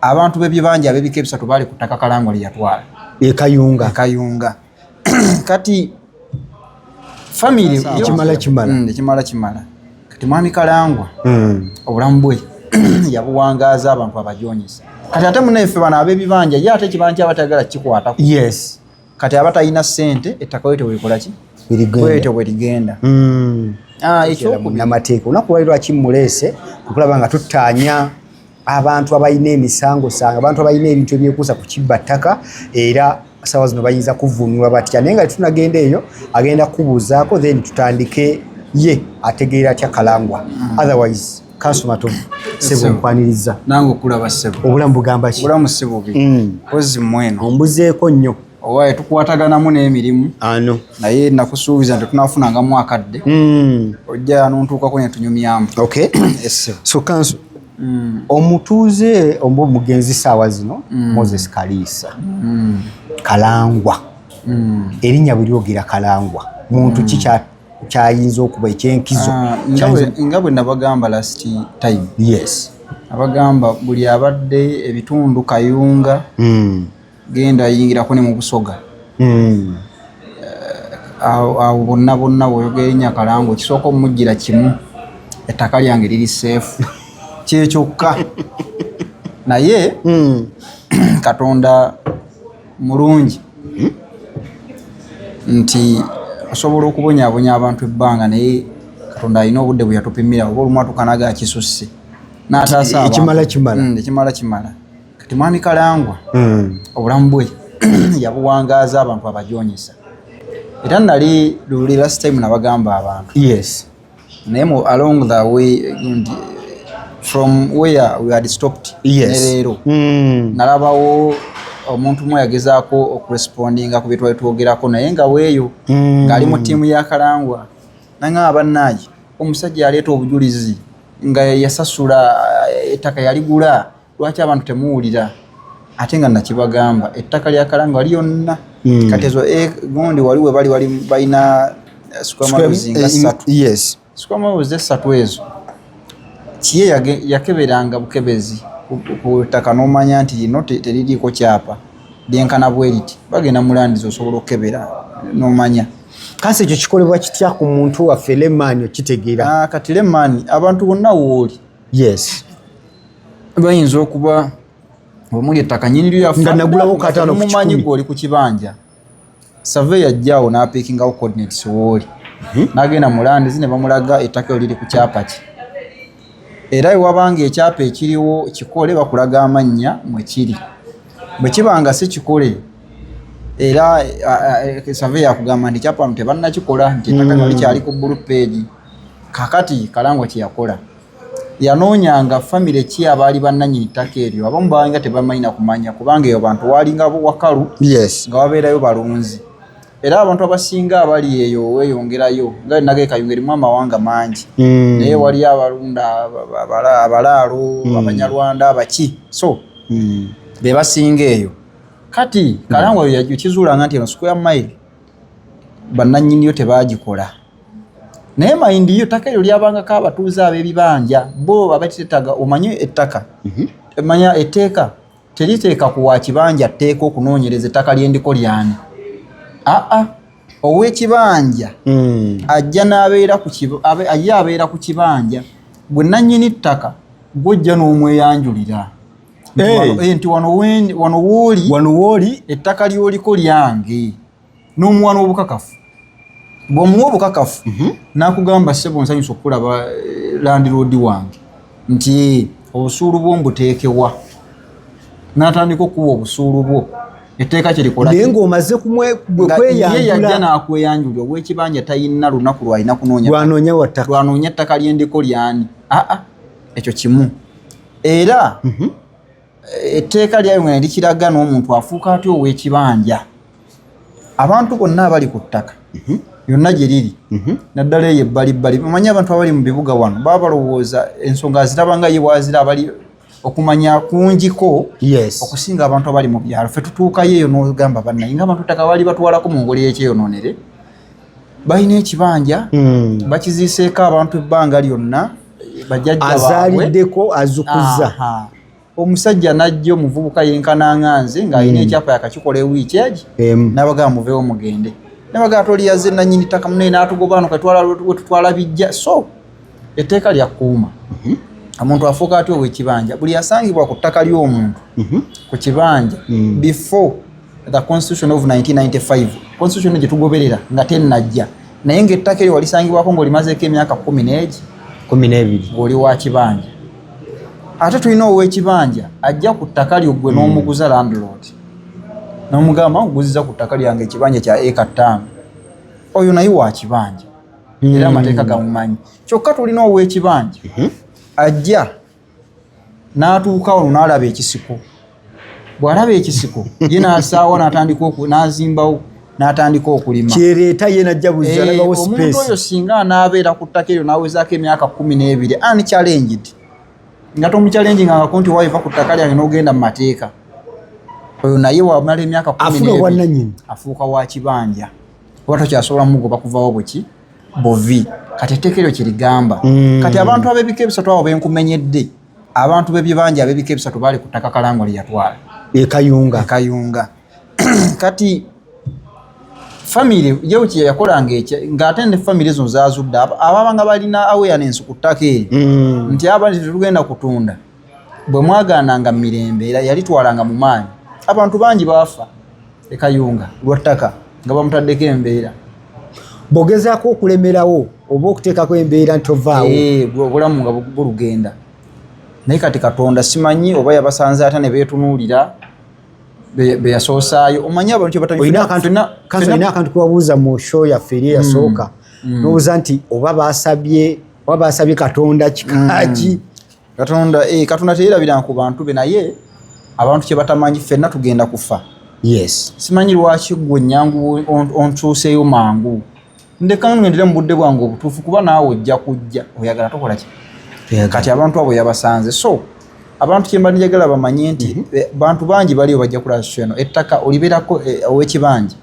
Abantu b'ebibanja ab'ebika ebisatu baali ku ttaka Kalangwa lye yatwala. Ekayunga. Kayunga. Kati family Ekimala kimala. Ekimala kimala. Kati mwami Kalangwa obulamu bwe yabuwangaaza abantu abajonyesa. Kati ate munaffe bano ab'ebibanja, ye ate ekibanja aba tayagala kikwatako. Kati aba talina ssente, ettaka bwetyo bwerikola ki? Bwerigenda. Bwetyo bwerigenda. Ah, ekyokubiri. Munnamateeka, olunaku lwali lwaki muleese okulaba nga tuttaanya abantu abalina emisango sanga abantu abalina ebintu ebyekuusa ku kibba ttaka, era sawa zino bayinza kuvvuunulwa batya? Naye nga tetunagenda eyo, agenda kubuuzaako, then tutandike ye ategeera atya Kalangwa. Otherwise, Counsel Matovu, sebo. Ssebo. Nkwaniriza. Nange okulaba, ssebo. Obulamu bugamba ki? Obulamu si bubi. Mpozi mweno. Ombuzeeko nnyo. Owaye tukwataganamu n'emirimu. Ano. Naye nakusuubiza nti tunafunangamu akadde, ojja nontuukako ne tunyumyamu. Essebo. So Counsel, omutuuze oba omugenzi saawa zino Moses Kaliisa Kalangwa, erinnya bwe lyogera Kalangwa, muntu ki kyayinza okuba ekyenkizo? Ah, nga bwe nabagamba last time, abagamba buli abadde ebitundu Kayunga, genda yingirako ne mu Busoga, awo bonna bonna bw'oyogera erinnya Kalangwa, ekisooka omujjira kimu, ettaka lyange liri safe, kyekyokka. Naye Katonda mulungi nti osobola okubonyaabonya abantu ebbanga, naye Katonda alina obudde bwe yatupimira, oba olumu atukanaga akisusse n'ataasa abantu. Ekimala kimala. Ekimala kimala. Kati mwami Kalangwa obulamu bwe yabuwangaaza abantu abajonyesa. Era nali luli last time nabagamba abantu, naye mu along the way gundi, from where we had stopped, ne leero nalabawo omuntu mwe yagezaako okurespondinga ku bye twali twogerako, naye nga weeyo ng'ali mu ttiimu ya Kalangwa, nangamba, "Bannaaye, omusajja yaleeta obujulizi nga yasasula ettaka yaligula, lwaki abantu temuwulira?" Ate nga nakibagamba, ettaka lya Kalangwa lyonna. Kati ezo gundi wali we bali wali balina square miles nga 3. Square miles esatu ezo kiye yakeberanga bukebezi ku ttaka n'omanya nti lino teririiko kyapa, lyenkana bwe riti. Bagenda mu lands, osobola okukebera n'omanya. Kasi ekyo kikolebwa kitya ku muntu waffe layman okitegeera? Ah, kati layman, abantu bonna wooli bayinza okuba omuli ettaka nyini lyo yafa. Nga nagulawo kataano ku Mumanyi 100. Gwe oli ku kibanja, survey yajjaawo n'apiikingawo coordinates wooli, n'agenda mu lands ne bamulaga ettaka eryo liri ku kyapa ki. Era ewabanga ekyapa ekiriwo kikole, bakulaga amannya mwe kiri. Bwe kiba nga si kikole, era survey yakugamba nti ekyapa wano tebannakikola, nti ettaka lino likyali ku blue page. Kakati Kalangwa kye yakola, yanoonyanga famire ki abaali bannannyini ttaka eryo. Abamu balinga tebamanyi na kumanya, kubanga eyo bantu walinga wakalu, nga wabeerayo balunzi. Era abantu abasinga abali eyo weeyongerayo nga naga Kayunga erimu amawanga mangi, naye wali abalunda abalaalo, abanyarwanda, abaki, so be basinga eyo. Kati Kalangwa yakizuulanga nti eno square mile bannannyiniyo tebagikola, naye mayindi yo ettaka eryo lyabangako abatuuze ab'ebibanja bo abatetaga. Omanye ettaka, manya etteeka teriteeka ku wa kibanja tteeka okunoonyereza ettaka lyendiko lyani. Aa, ow'ekibanja ajja n'abeera ku ajja abeera ku kibanja. Gwe nannyini ttaka gwojja n'omweyanjulira nti nti wano wooli, Wano wooli. Ettaka lyoliko lyange, n'omuwa n'obukakafu. Bw'omuwa obukakafu n'akugamba, "Ssebo, nsanyusa okulaba landlord wange," nti "Obusuulu bwo mbuteekewa?" N'atandika okuwa obusuulu bwo. Etteeka kyerikola Naye ng'omaze bwe nga ye yajja kweyanjula. N'akweyanjulira. Ow'ekibanja talina lunaku lwalina kunoonya Lwanoonya wa ttaka. Lwanoonya ttaka lyendiko lyani. Aa, ekyo kimu. Era etteeka lyayo nga likiraga n'omuntu afuuka atya ow'ekibanja. Abantu bonna abali ku ttaka yonna gye riri, naddala eyo ebbalibbali, omanyi abantu abali mu bibuga wano baba balowooza ensonga aziraba nga ye bwazira, abali okumanya kungiko okusinga abantu abali mu byalo. Ffe tutuukayo eyo n'ogamba, "Bannaye, nga abantu ttaka baali batwalako mu ngeri ekyeyononere, balina ekibanja, bakiziiseeko abantu ebbanga lyonna, bajjajja baabwe." Azaaliddeko, azukuza. Aha. Omusajja najja, omuvubuka yenkananga nze, ng'alina ekyapa yakakikola ewiiki egi. Emu. N'abagamba, "Muveewo mugende." Nabagamba, "Toli yazze nanyini ttaka munene n'atugoba wano, katwala wetutwala bijja." So etteeka lyakkuuma omuntu afuuka atya ow'ekibanja? Buli asangibwa ku ttaka ly'omuntu ku kibanja before the Constitution of 1995, constitution gye tugoberera nga tennajja, naye ng'ettaka eryo walisangibwako ng'olimazeeko emyaka 10 n'egi 12. Ng'oli wa kibanja. Ate tulina ow'ekibanja ajja ku ttaka lyo gwe n'omuguza, landlord, n'omugamba, "Nkuguziza ku ttaka lyange ekibanja kya eka 5." Oyo naye wa kibanja era amateeka gamumanyi. Kyokka tulina ow'ekibanja ajja n'atuuka wano n'alaba ekisiko. Bw'alaba ekisiko ye n'asaawa n'atandika n'azimbawo n'atandika okulima. Kyereeta ye najja buzalagawo. Omuntu oyo space. Singa anaabeera ku ttaka eryo n'awezaako emyaka 12 unchallenged, nga tomuchallengingangako nti waiva ku ttaka lyange n'ogenda mu mateeka, oyo naye wamala emyaka kumi Afuna n'ebiri, obwannannyini. Afuuka wa kibanja, oba tokyasobola mugoba kuvawo bweki bovi. Kati etteeka eryo kyerigamba. Kati abantu ab'ebika ebisatu abo benkumenyedde, abantu b'ebibanja ab'ebika ebisatu baali ku ttaka Kalangwa lye yatwala Ekayunga. Kayunga. Kati famire yewe kye yakolanga ekya ng'ate ne famire zino zazudde ababanga balina awareness ku ttaka eryo nti aba nti tetugenda kutunda bwe mwagaananga mu mirembe, era yalitwalanga mu maanyi. Abantu bangi baafa ekayunga lwa ttaka nga bamutaddeko embeera. Bw'ogezaako okulemerawo oba okuteekako embeera nti tovaawo. Obulamu nga bulugenda. Naye kati Katonda simanyi oba yabasanze ate ne beetunuulira be yasoosaayo. Omanyi abantu kye batamanyi, Olina akantu kanso, olina akantu kewabuuza mu show yaffe eri eyasooka, nobuuza nti oba basabye Katonda kikaki. Katonda, Katonda teyerabira ku bantu be, naye abantu kye batamanyi, ffenna tugenda kufa. Simanyi lwaki gwe nyangu ontuuseeyo mangu. Ndeka ngendere mu budde bwange obutuufu, kuba naawe ojja kujja oyagala tokola ki. Kati abantu abo yabasanze. So abantu kyemba njagala bamanye nti bantu bangi baliyo bajja kulaba eno ettaka olibeerako, ow'ekibanja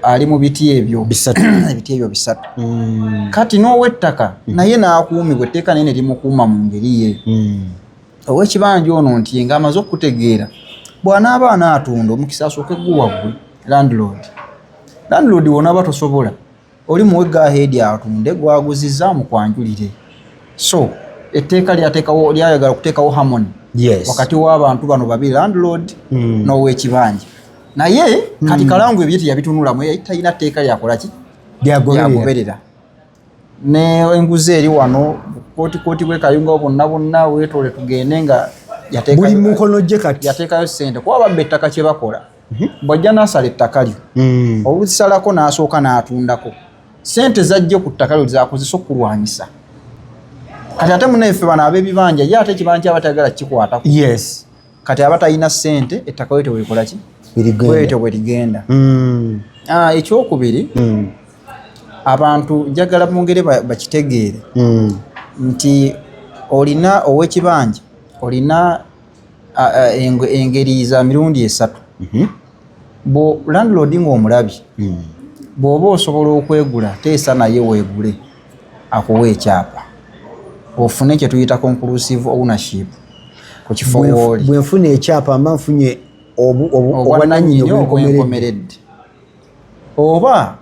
ali mu biti ebyo Bisatu. Ebiti ebyo bisatu. Kati n'ow'ettaka naye n'akuumibwa etteeka, naye ne limukuuma mu ngeri ye. Ow'ekibanja ono nti ng'amaze okutegeera bw'anaaba anaatunda, omukisa asooke guwa ggwe landlord. Landlord wonaaba tosobola, oli muwe go ahead atunde gwaguziza mukwanjulire. So etteeka lyateekawo, lyayagala okuteekawo harmony wakati w'abantu bano babiri, landlord n'ow'ekibanja. Naye kati Kalangu ebye teyabitunulamu, yali talina tteeka lyakola ki lyagoberera. Lyagoberera. Ne enguzi eri wano kooti, kooti bwe Kayunga bonna bonna weetole tugende nga buli mukono gye kati. Yateekayo sente kuba babba ettaka. Kye bakola, bw'ajja n'asala ettaka lyo, olusalako n'asooka n'atundako, sente zajje ku ttaka lyo zakozesa okulwanyisa. Kati ate munaffe bano ab'ebibanja ye ate ekibanja aba tayagala kikwatako. Kati aba talina sente, ettaka bwetyo bwekola ki? Bwerigenda. Bwetyo bwe ligenda. Ekyokubiri, abantu njagala mungere bakitegeere nti olina ow'ekibanja, olina engeri za mirundi esatu. Bo landlord ng'omulabye, bw'oba osobola okwegula, teesa naye weegule akuwa ekyapa, ofune kye tuyita conclusive ownership ku kifo wooli. Bwe nfuna ekyapa mba nfunye obwannannyini obwannannyini obwenkomeredde. Obwenkomeredde. Oba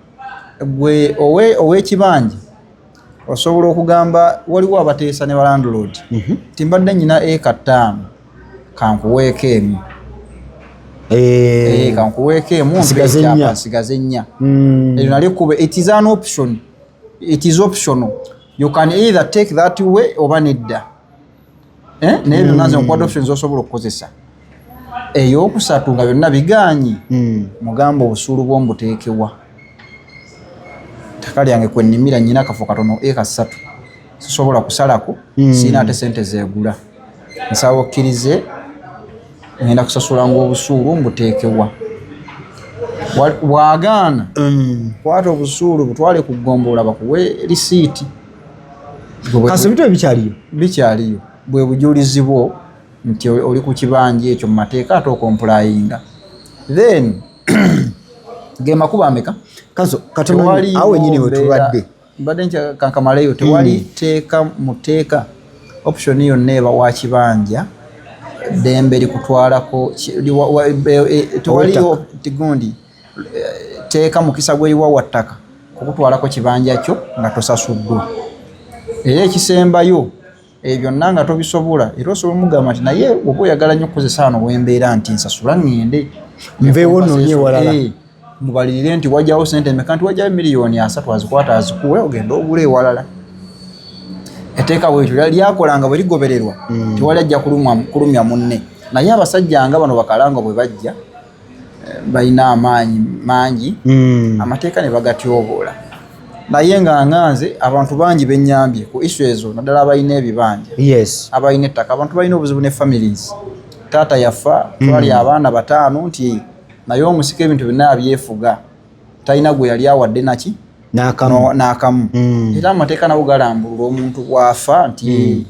gwe ow'ekibanja osobola okugamba, waliwo abateesa ne balandlord ti mbadde nyina eka 5, kankuweeko emu. Kankuweeko emu, mpe Nsigaze ekyapa, nnya. Nsigaze nnya. Eryo nalyo ekkubo. It is an option, it is optional. You can either take that way oba nedda. Naye byonna nze nkuwadde options osobola okukozesa. Eyokusatu, nga byonna bigaanyi, mugamba, "Obusuulu bwombuteekewa ttaka lyange kwe nnimira, nyina akafo katono, eka 3, sisobola kusalako, siina ate sente zeegula, nsaba okkirize ngenda kusasulanga obusuulu mbuteekewa." Bw'agaana, kwata obusuulu butwale ku ggombola bakuwe risiiti. Kaso ebintu ebyo bikyaliyo? Bikyaliyo. Bwe bujulizi bwo nti oli ku kibanja ekyo mu mateeka ate okomplyinga. Then ge makubo ameka? Kaso katono Tewaliiwo awo wenyini mbeera- wetubadde. Mbadde nkya kankamaleyo. Tewali teeka mu teeka option yonna eba wa kibanja Ddembe likutwalako tewaliyo tigundi teeka mukisa gweriwa wa ttaka kukutwalako kibanja kyo nga tosasuddwa. Era ekisembayo, ebyo byonna nga tobisobola, era osobola omugamba nti naye oba oyagala nnyo okukozesa wano wembeera, nti nsasula ŋŋende. Nveewo nnoonye ewalala. Mubalirire nti wajjawo sente meka, nti wajjawo 30 miliyoni, azikwata azikuwe ogende ogule ewalala. Etteeka bwetyo lyakola nga bwe ligobererwa, tewali ajja kulumya munne. Naye abasajja nga bano bakalanga bwe bajja, balina amaanyi mangi, amateeka ne bagatyoboola. Naye nga nganze abantu bangi benyambye ku issue ezo, naddala abalina ebibanja, abalina ettaka. Abantu balina obuzibu ne families, taata yafa, twali abaana bataano, nti naye omusika ebintu byonna abyefuga, talina gwe yali awadde naki. N'akamu. N'akamu. Era amateeka nago galambulula omuntu bw'afa nti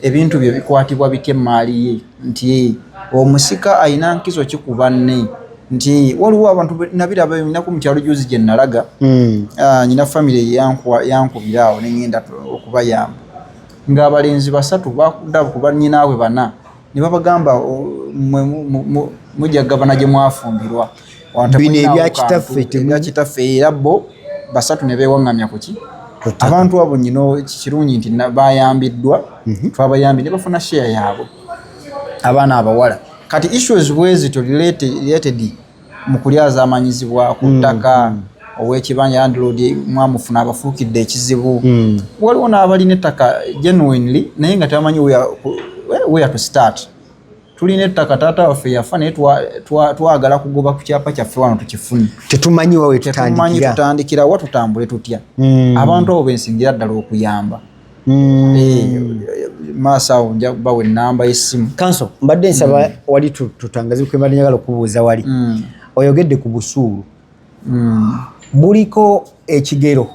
ebintu bye bikwatibwa bitya, emaali ye, nti omusika ayina nkizo ki ku banne. Nti waliwo abantu nabiraba ninaku mu kyalo juzi gye nalaga. Ah, nyina famire yankubira awo neŋŋenda okubayamba, ng'abalenzi basatu bakudda ku bannyinaabwe bana ne babagamba, "Mmwe mujja kugabana gye mwafumbirwa." Wano Bino temulinaawo ebya kitaffe. Kantu, ebya kitaffe. Era bo basatu ne beewaŋŋamya ku ki? Ku ttaka. Abantu abo nyino kirungi nti bayambiddwa, twabayambye ne bafuna share yaabwe, abaana abawala. Kati issues bwe zityo related mu kulyazaamanyizibwa ku ttaka, ow'ekibanja, landlord mwamufuna abafuukidde ekizibu. Waliwo n'abalina ettaka genuinely naye nga tebamanyi where to start. Tulina ettaka, taata waffe yafa, naye twagala kugoba ku kyapa kyaffe wano tukifune. Tetumanyi wa we Tetumanyi tutandikira. Tutandikira wa, tutambule tutya? Abantu abo bensingira ddala okuyamba. Maaso awo nja kubawa ennamba y'essimu. Kanso, mbadde nsaba wali tutangaze kwe mbadde njagala okubuuza wali. Oyogedde ku busuulu, buliko ekigero?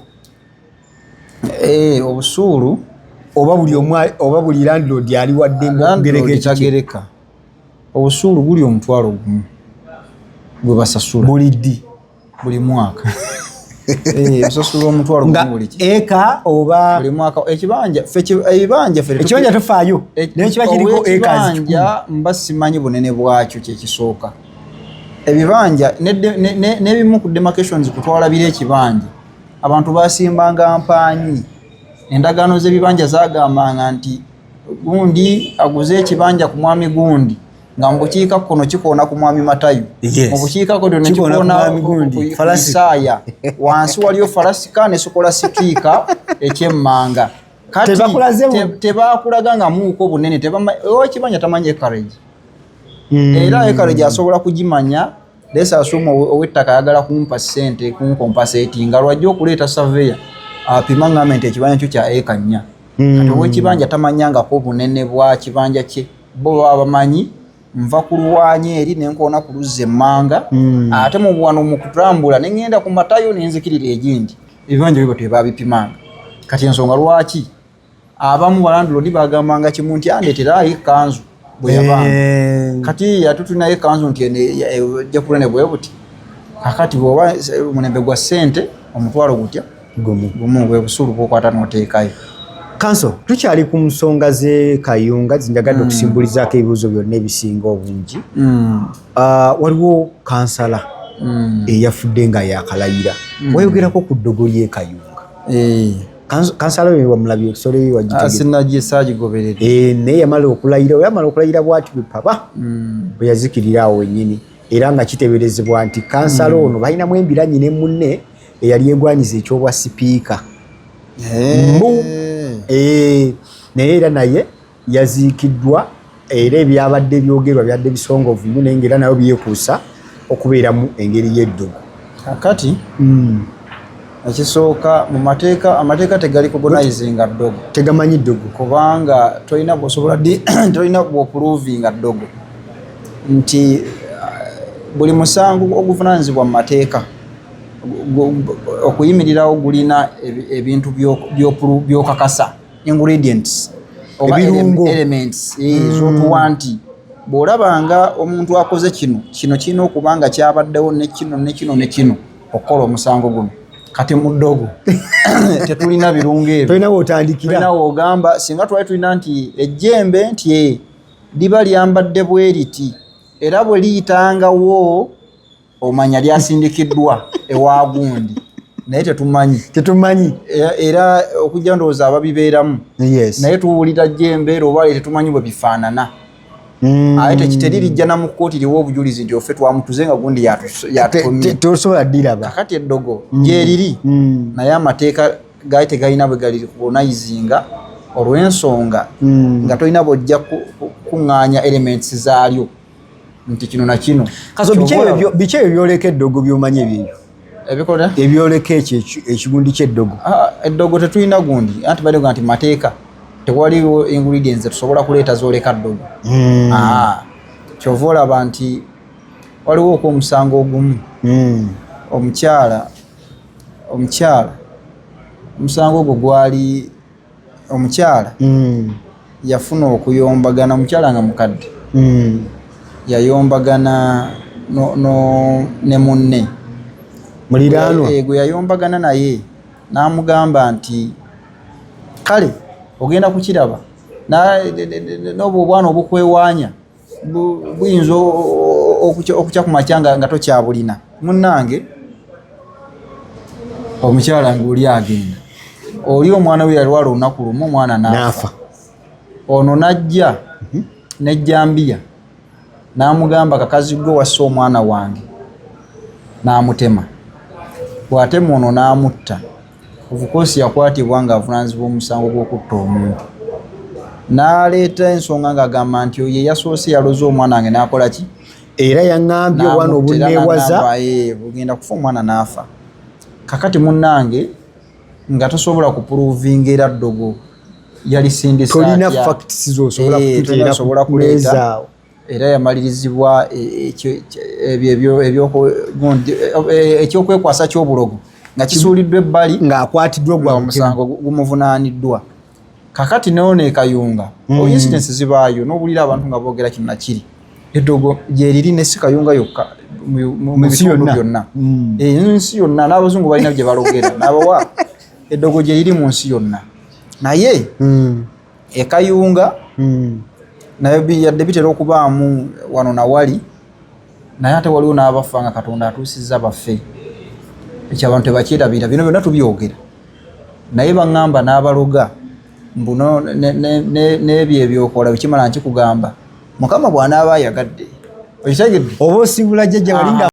Obusuulu Oba buli omu oba buli landlord ali waddembe okugereka landlord ekikye? Tagereka. Obusuulu buli 10,000 gwe basasula. Buli ddi? Buli mwaka. Osasula omutwalo Nga gumu buli ki? Eka oba Buli mwaka. Ekibanja ffe ebibanja ffe Ekibanja tofaayo, naye kiba kiriko acres 100. Ow'ekibanja mba simanyi bunene bwakyo. Kyekisooka, ebibanja n'ebimu ku demarcations kutwalabira ekibanja, abantu basimbanga mpaanyi. Endagaano z'ebibanja zagambanga nti gundi aguze ekibanja ku mwami gundi, nga mu bukiika kkono kikoona ku mwami Matayo, mu bukiika kkono Kikoona ku nekikoona mwami gundi, ku Falasika. Isaaya, wansi waliyo Falasika ne Sokola Sikiika ekyemmanga. Kati Tebakulaze tebakulaga nga muuko bunene. Owekibanja tamanyi acreage. Era acreage asobola kugimanya, let's assume ow'ettaka ayagala kumpa ssente, kuncompensatinga, nga lwajja okuleeta surveyor apima, ngambe nti ekibanja kyo kya eka 4. Kati ow'ekibanja tamanyangako bunene bwa kibanja kye. Bo baba bamanyi nva ku lwanyi eri nenkoona ku luzzi emmanga, ate mu wano mu kutambula neŋŋenda ku Matayo nenzikirira egindi. Ebibanja byo tebabipimanga. Kati ensonga lwaki abamu balandlord bagambanga kimu nti andeeterayo ekanzu bwe yabanga. Kati ate tulinayo ekanzu nti eno ejja kulene bwe buti. Kakati bwoba omulembe gwa ssente, omutwalo gutya? Gumu. Gumu bwe busuulu bwokwata n'oteekayo. Kanso, tukyali ku nsonga z'e Kayunga zinjagadde okusimbulizaako ebibuuzo byonna ebisinga obungi. Ah, waliwo kansala eyafudde nga yakalayira. Wayogerako ku ddogo ly'e Kayunga. Kansala oyo wamulabye ekisolo eyo? Wagitegedde? Sinagi, saagigoberera. Naye yamala okulayira, yamala okulayira bwati bwe paba bwe yazikirira awo wennyini. Era nga kiteeberezebwa nti kansala ono balinamu embiranyi ne munne eyali egwanyiza ekyobwa sipiika. Mbu naye era naye yaziikiddwa, era ebyabadde byogerwa byadde bisongovu nnyo, naye ngaera nayo byekuusa okubeeramu engeri y'eddogo. Kakati ekisooka mu mateeka, amateeka tegali recognizinga ddogo. Tegamanyi ddogo. Kubanga tolina bwosobola tolina bwoprovinga ddogo nti buli musango oguvunanyizibwa mu mateeka okuyimirirawo gulina ebintu byokakasa, ingredients oba Ebirungo. elements zotuwa nti bw'olabanga omuntu akoze kino, kino kirina okuba nga kyabaddewo ne kino ne kino ne kino okukola omusango guno. Kati mu ddogo tetulina birungo ebyo. Tolina wootandikira. Tulina wogamba singa twali tulina nti ejjembe nti Liba lyambadde bwe riti, era bwe liyitangawo omanya lyasindikiddwa ewa gundi, naye tetumanyi. Tetumanyi. Era okujja ndowooza ababibeeramu. Naye tuwulira jembeera oba tetumanyi bwe bifaanana. Aye tekiteri na mu kkooti liwa obujulizi nti ofe twamutuze nga gundi yatukomye. Tosobola ddiraba. Kakati eddogo gyeriri, naye amateeka gaali tegalina bwe gali recognizinga olw'ensonga nga tolina bw'ojja kuŋŋaanya elements zaalyo nti kino na kino. Kaso biki ebyo byoleka eddogo byomanyi ebyo? Ebikola? Ebyoleka ekyo ekigundi ky'eddogo. Ah, eddogo tetulina gundi, anti balioga nti mateeka tewaliwo ingredients tusobola kuleeta zooleka ddogo. Ah, kyova olaba nti waliwo okwomusango ogumu, omukyala omusango ogwo gwali omukyala yafuna okuyombagana, omukyala nga mukadde, yayombagana ne munne. Muliraanwa. Gwe yayombagana naye n'amugamba nti kale ogenda kukiraba n'obwo obwana obukwewaanya buyinza okukya ku makya nga tokyabulina. Munnange, omukyala ng'oli agenda, oli omwana we yalwala olunaku lumu, omwana n'afa. Ono n'ajja n'ejjambiya n'amugamba, "Kakazi gwe wassa omwana wange," n'amutema. Bw'atema ono n'amutta. Of course yakwatibwa ng'avunaanyizibwa omusango gw'okutta omuntu, n'aleeta ensonga ng'agamba nti oyo yasoose yaloze omwana wange n'akola ki? Era yaŋŋambye obwana obunneewaza. Bugenda kufa, omwana n'afa. Kakati munnange, nga tosobola kuprovinga era ddogo yalisindisa. Tolina facts zosobola kututeera kuleeta. Era yamalirizibwa ekyokwekwasa ky'obulogo nga kisuuliddwa ebbali. Ng'akwatiddwa gwa omusango gumuvunaaniddwa. Kakati noono ekayunga incidents zibaayo n'obulira abantu nga boogera kino nakiri, eddogo gyeriri ne si Kayunga yokka, mu bitundu byonna, ensi yonna. N'abazungu balina gye balogera nabawa eddogo gyeriri mu nsi yonna, naye ekayunga naye yadde bitera okubaamu wano nawali, naye ate waliwo n'abafa nga Katonda atuusizza baffe. Ekyo abantu tebakyerabira. Bino byonna tubyogera, naye baŋŋamba n'abaloga mbu n'ebyo ebyokola bikimala nkikugamba Mukama bw'anaaba ayagadde, okitegedde? Oba osiibula jjajja walinda.